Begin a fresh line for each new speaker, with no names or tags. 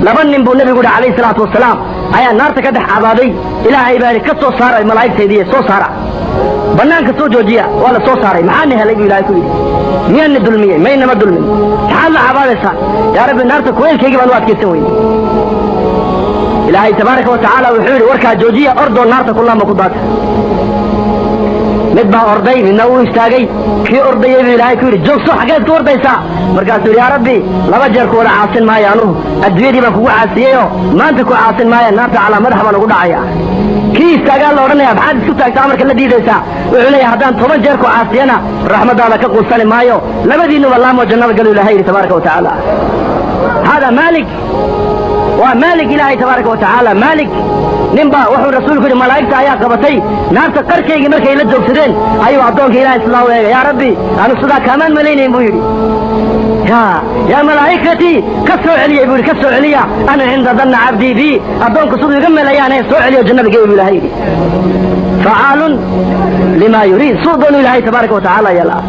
Laba nin buu nebigu yidhi calayhi salaatu wasalaam ayaa naarta ka dhex cabaaday. Ilaahay baa yidhi, ka soo saara malaa'igtaydiiye, soo saara, bannaanka soo joojiya. Waa la soo saaray. Maxaana helay buu Ilahay ku yidhi? Miyaana dulmiyey? Maynama dulmin. Maxaad la cabaadaysaa? Yaa Rabbi, naarta kuleylkaygii baan u adkaysan weyney. Ilaahay tabaaraka wa tacaala wuxuu yidhi, warkaa joojiya, ordoo naarta ku laamba ku daata. Mid baa orday, midna uu istaagay. Kii ordayay buu Ilaahay ku yidhi, joogso, xaggeed ku ordaysaa? Markaasuu yidhi, yaa Rabbi, laba jeer ku wada caasin maayo anugu. Adduunyadii baan kugu caasiyeyoo maanta ku caasin maaya, naarta calaa madax baan ugu dhacaya. Kii istaagaa la odhanaya, maxaad isku taagtaa, amarka la diidaysaa? Wuxuu leeyahay, haddaan 10 jeer ku caasiyana raxmadaada ka quusani maayo. Labadiinuba laamoo jannada galu, Ilahay yidhi tabaaraka wa tacaala. Hada maalik, waa maalik, Ilaahay tabaaraka wa tacaala maalik. Nin baa wuxuu rasuulku yidhi malaa'igta ayaa qabatay. Naarta qarkaygii markay la joogsadeen ayuu addoonka Ilahay sidaa u eegay. Yaa Rabbi, anu sidaa kaamaan malaynayn buu yidhi. Yaa malaa'ikatii, ka soo celiyay buu yidhi, ka soo celiya. Ana cinda danna cabdii bi, addoonku siduu iga melayaane soo celiyo, jannada geey buu Ilahay yidhi. Facaalun limaa yuriid, suu doonu Ilaahay tabaaraka wa tacaala yeelaa.